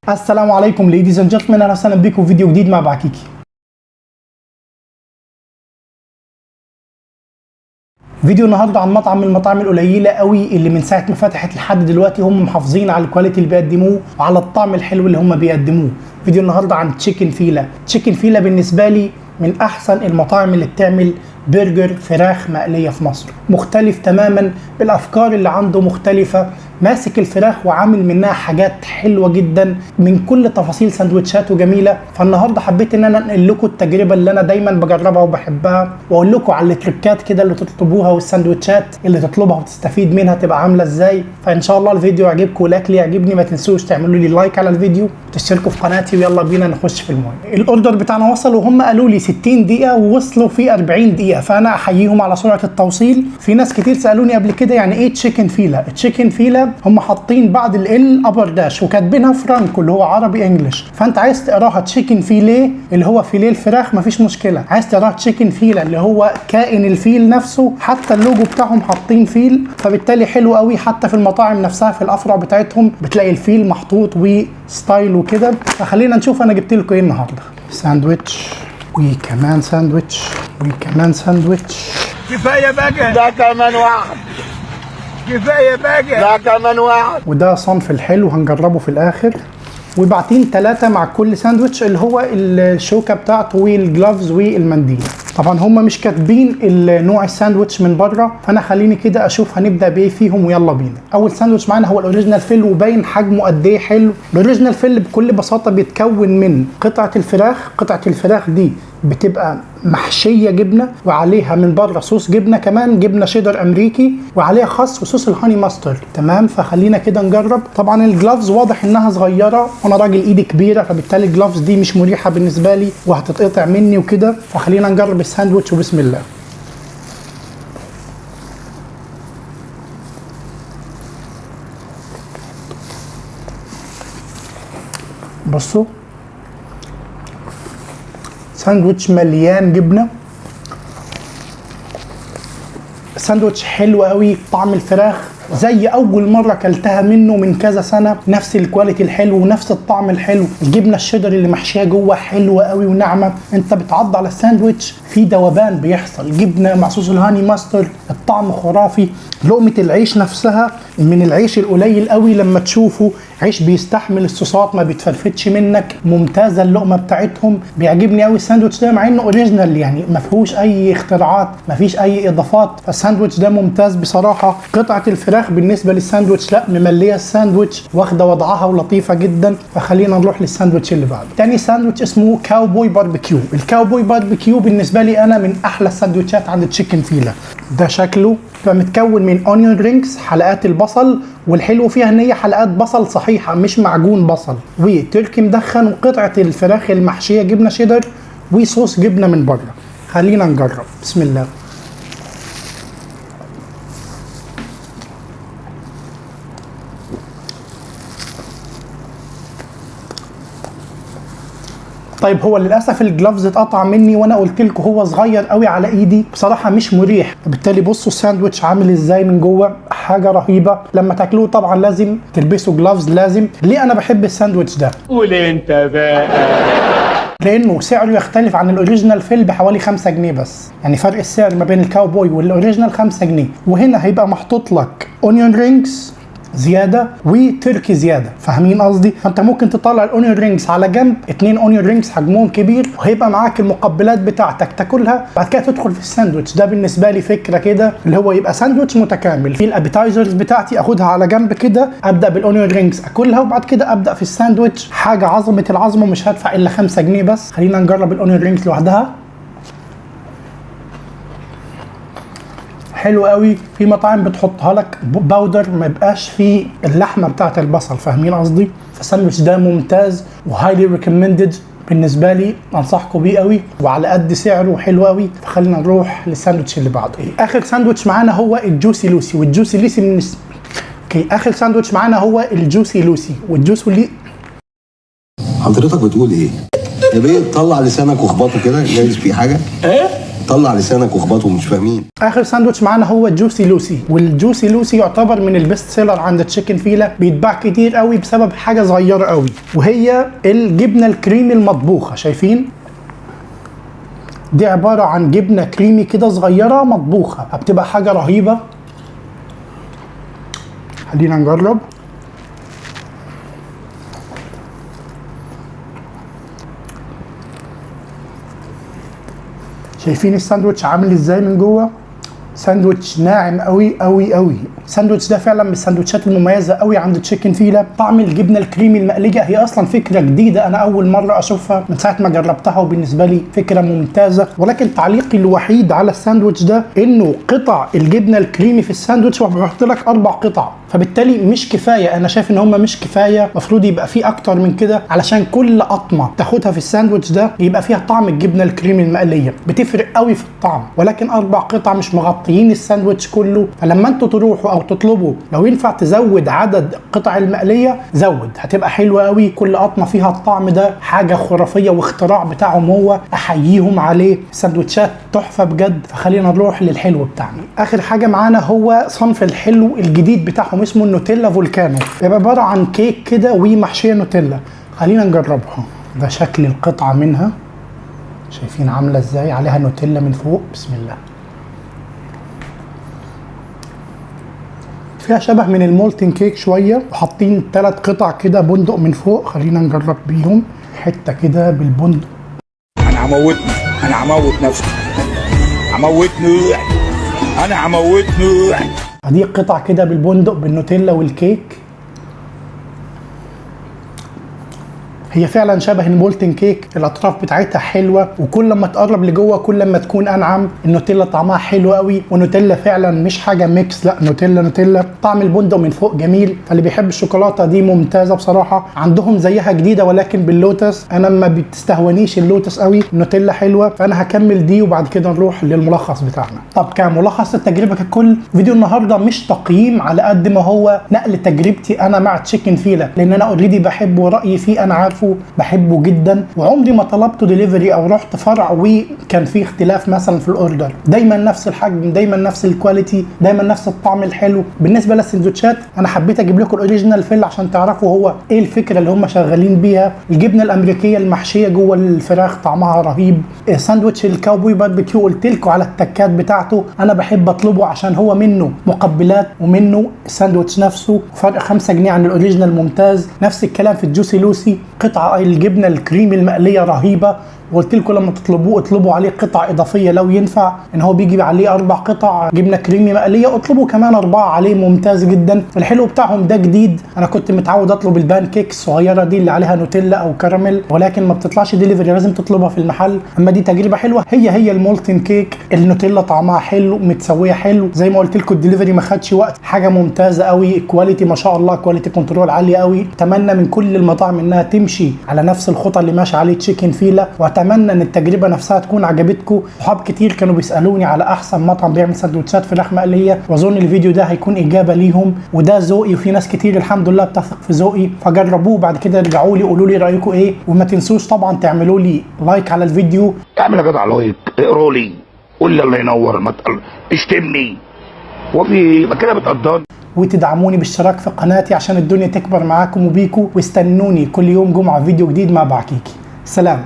السلام عليكم ladies and gentlemen، اهلا وسهلا بكم في فيديو جديد مع بعكيكي. فيديو النهارده عن مطعم من المطاعم القليلة قوي اللي من ساعة ما فتحت لحد دلوقتي هم محافظين على ال quality اللي بيقدموه وعلى الطعم الحلو اللي هم بيقدموه. فيديو النهارده عن Chicken Fila. Chicken Fila بالنسبة لي من احسن المطاعم اللي بتعمل برجر فراخ مقلية في مصر. مختلف تماما، بالافكار اللي عنده مختلفه، ماسك الفراخ وعامل منها حاجات حلوة جدا، من كل تفاصيل سندوتشاته جميله. فالنهارده حبيت ان انا انقل لكم التجربة اللي انا دايما بجربها وبحبها، واقول لكم على التريكات كده اللي تطلبوها والسندوتشات اللي تطلبها وتستفيد منها تبقى عامله ازاي. فان شاء الله الفيديو يعجبكم والاكل يعجبني. ما تنسوش تعملوا لي like على الفيديو وتشتركوا في قناتي، ويلا بينا نخش في المهم. ال order بتاعنا وصل وهم قالوا لي 60 دقيقة ووصلوا في 40 دقيقه، فانا احييهم على سرعة التوصيل. في ناس كتير سالوني قبل كده يعني ايه Chicken Fila. Chicken Fila هم حاطين بعد ال L upper dash وكاتبينها فرانكو اللي هو عربي English، فانت عايز تقراها chicken fillet اللي هو فيليه الفراخ مفيش مشكله، عايز تقراها Chicken Fila اللي هو كائن الفيل نفسه، حتى اللوجو بتاعهم حاطين فيل، فبالتالي حلو قوي. حتى في المطاعم نفسها في الافرع بتاعتهم بتلاقي الفيل محطوط و style وكده. فخلينا نشوف انا جبت لكم ايه النهارده. ساندويتش وكمان ساندويتش وكمان ساندويتش. كفاية بقى. ده كمان واحد. كفاية بقى. ده كمان واحد. وده صنف الحلو هنجربه في الاخر. وبعتين 3 مع كل ساندويتش اللي هو الشوكة بتاعته وال gloves والمنديل. طبعا هم مش كاتبين نوع الساندويتش من بره، فانا خليني كده اشوف هنبدا بايه فيهم ويلا بينا. اول ساندويتش معانا هو ال original fill، وباين حجمه قد ايه حلو. ال original fill بكل بساطة بيتكون من قطعه الفراخ، قطعه الفراخ دي بتبقى محشيه جبنه وعليها من بره صوص جبنه، كمان جبنه شيدر امريكي، وعليها خس وصوص ال honey mustard. تمام، فخلينا كده نجرب. طبعا ال gloves واضح انها صغيرة وانا راجل ايدي كبيره، فبالتالي ال gloves دي مش مريحه بالنسبة لي وهتتقطع مني وكده. فخلينا نجرب الساندوتش وبسم الله. بصوا ساندوتش مليان جبنه، ساندوتش حلو قوي، طعم الفراخ زي اول مرة اكلتها منه من كذا سنه، نفس ال quality الحلو ونفس الطعم الحلو. الجبنة الشيدر اللي محشيه جوه حلوة قوي وناعمه، انت بتعض على الساندوتش في ذوبان بيحصل، جبنه مع صوص ال honey mustard، الطعم خرافي. لقمة العيش نفسها من العيش القليل قوي لما تشوفه عيش بيستحمل الصوصات ما بيتفرفتش منك، ممتازة اللقمة بتاعتهم. بيعجبني قوي الساندوتش ده مع انه original، يعني ما فيهوش اي اختراعات، ما فيش اي اضافات، فالساندوتش ده ممتاز بصراحة. قطعه الفراخ بالنسبة للساندوتش لا ممليه الساندوتش، واخده وضعها ولطيفة جدا. فخلينا نروح للساندوتش اللي بعده. تاني ساندوتش اسمه cowboy barbecue. ال cowboy barbecue بالنسبة لي انا من احلى الساندوتشات عند Chicken Fila. ده شكله بيبقى متكون من onion rings، حلقات البصل، والحلو فيها ان هي حلقات بصل صحيحه مش معجون بصل، وتركي مدخن، وقطعه الفراخ المحشيه جبنه شيدر، وصوص جبنه من بره. خلينا نجرب بسم الله. طيب هو للاسف ال gloves اتقطع مني، وانا قلت لكم هو صغير قوي على ايدي بصراحة مش مريح. فبالتالي بصوا الساندوتش عامل ازاي من جوه، حاجة رهيبة. لما تاكلوه طبعا لازم تلبسوا gloves لازم. ليه انا بحب الساندوتش ده؟ قول انت بقى. لانه سعره يختلف عن ال original fill بحوالي 5 جنيه بس، يعني فرق السعر ما بين الكاوبوي وال original 5 جنيه. وهنا هيبقى محطوط لك onion rings زيادة وتركي زياده، فاهمين قصدي؟ فانت ممكن تطلع ال onion rings على جنب، 2 onion rings حجمهم كبير، وهيبقى معاك المقبلات بتاعتك تاكلها، بعد كده تدخل في الساندوتش. ده بالنسبة لي فكرة كده اللي هو يبقى ساندوتش متكامل، في ال appetizers بتاعتي اخدها على جنب كده، ابدا بال onion rings اكلها، وبعد كده ابدا في الساندوتش. حاجة عظمه العظمه، مش هدفع الا 5 جنيه بس. خلينا نجرب ال onion rings لوحدها. حلو قوي. في مطاعم بتحطها لك powder ما يبقاش فيه اللحمة بتاعت البصل، فاهمين قصدي؟ فالساندوتش ده ممتاز و highly recommended بالنسبة لي، انصحكم بيه قوي، وعلى قد سعره حلو قوي. فخلينا نروح للساندوتش اللي بعده. اخر ساندوتش معانا هو ال Juicy Lucy، وال Juicy Lucy من okay اخر ساندوتش معانا هو ال Juicy Lucy، وال Juicy لي حضرتك بتقول ايه؟ يا بيه طلع لسانك واخبطه كده، جايز في حاجة؟ ايه؟ طلع لسانك واخبطه، مش فاهمين. اخر ساندوتش معانا هو Juicy Lucy، وال Juicy Lucy يعتبر من ال best seller عند Chicken Fila، بيتباع كتير قوي بسبب حاجة صغيرة قوي، وهي الجبنة الكريمي المطبوخه. شايفين؟ دي عبارة عن جبنه كريمي كده صغيرة مطبوخه، بتبقى حاجة رهيبة. خلينا نجرب. شايفين الساندوتش عامل ازاي من جوه؟ ساندوتش ناعم قوي قوي قوي. الساندوتش ده فعلا من الساندوتشات المميزة قوي عند Chicken Fila. طعم الجبنة الكريمي المقليه هي اصلا فكرة جديدة، انا اول مرة اشوفها من ساعة ما جربتها، وبالنسبة لي فكرة ممتازة. ولكن تعليقي الوحيد على الساندوتش ده انه قطع الجبنة الكريمي في الساندوتش هو بيحط لك 4 قطع، فبالتالي مش كفاية. انا شايف ان هم مش كفاية، المفروض يبقى في اكتر من كده علشان كل قطمه تاخدها في الساندوتش ده يبقى فيها طعم الجبنة الكريمي المقليه، بتفرق قوي في الطعم. ولكن 4 قطع مش مغطيين الساندوتش كله، فلما انتوا تروحوا او تطلبوا لو ينفع تزود عدد قطع المقليه زود، هتبقى حلوة قوي. كل قطمه فيها الطعم ده حاجة خرافية، واختراع بتاعهم هو، احييهم عليه. ساندوتشات تحفة بجد. فخلينا نروح للحلو بتاعنا. اخر حاجة معانا هو صنف الحلو الجديد بتاعهم اسمه ال Nutella Volcano، بيبقى عبارة عن كيك كده ومحشيه نوتيلا. خلينا نجربها. ده شكل القطعة منها، شايفين عامله ازاي؟ عليها نوتيلا من فوق. بسم الله. فيها شبه من ال molten cake شوية، وحاطين 3 قطع كده بندق من فوق. خلينا نجرب بيهم حتة كده بالبندق. انا هموتني، انا هموت نفسي، هموتني، انا هموتني. ادي قطع كده بالبندق بالنوتيلا والكيك. هي فعلا شبه ال molten cake، الاطراف بتاعتها حلوة، وكل ما تقرب لجوه كل ما تكون انعم. النوتيلا طعمها حلو قوي، ونوتيلا فعلا مش حاجة mix، لا نوتيلا نوتيلا. طعم البندق من فوق جميل، فاللي بيحب الشوكولاتة دي ممتازة بصراحة. عندهم زيها جديدة ولكن باللوتس، انا ما بتستهونيش اللوتس قوي، النوتيلا حلوة، فانا هكمل دي وبعد كده نروح للملخص بتاعنا. طب كملخص التجربة ككل، فيديو النهارده مش تقييم على قد ما هو نقل تجربتي انا مع Chicken Fila، لان انا already بحبه ورايي فيه انا عارفه، بحبه جدا، وعمري ما طلبته ديليفري او رحت فرع وكان في اختلاف مثلا في ال order. دايما نفس الحجم، دايما نفس ال quality، دايما نفس الطعم الحلو. بالنسبة للسندوتشات انا حبيت اجيب لكم ال original Phil عشان تعرفوا هو ايه الفكرة اللي هم شغالين بيها. الجبنة الامريكية المحشيه جوه الفراخ طعمها رهيب. ساندوتش ال cowboy barbecue قلت لكم على التكات بتاعته، انا بحب اطلبه عشان هو منه مقبلات ومنه الساندوتش نفسه، فرق 5 جنيه عن ال original ممتاز. نفس الكلام في ال Juicy Lucy، قطعه الجبنة الكريمي المقليه رهيبة، وقلت لكم لما تطلبوه اطلبوا عليه قطع اضافية لو ينفع، ان هو بيجي عليه 4 قطع جبنه كريمي مقلية، اطلبوا كمان 4 عليه، ممتاز جدا. الحلو بتاعهم ده جديد، انا كنت متعود اطلب البان كيك الصغيرة دي اللي عليها نوتيلا او كراميل، ولكن ما بتطلعش ديليفري، لازم تطلبها في المحل. اما دي تجربه حلوة، هي ال molten cake، النوتيلا طعمها حلو، متسويه حلو، زي ما قلت لكم الدليفري ما خدش وقت، حاجة ممتازة قوي. quality ما شاء الله، quality control عالية قوي. اتمنى من كل المطاعم انها تمشي على نفس الخطى اللي ماشي عليه Chicken Fila، واتمنى ان التجربة نفسها تكون عجبتكم. صحاب كتير كانوا بيسالوني على احسن مطعم بيعمل سندوتشات فراخ مقلية، واظن الفيديو ده هيكون اجابه ليهم، وده ذوقي، وفي ناس كتير الحمد لله بتثق في ذوقي، فجربوه بعد كده ارجعوا لي قولوا لي رايكم ايه. وما تنسوش طبعا تعملوا لي like على الفيديو. اعمل يا جدع like، اقرا لي، قول لي الله ينور، ما اشتمني، وفي كده بتقدرني، وتدعموني بالاشتراك في قناتي عشان الدنيا تكبر معاكم وبيكم. واستنوني كل يوم جمعه فيديو جديد مع بعكيكي. سلام.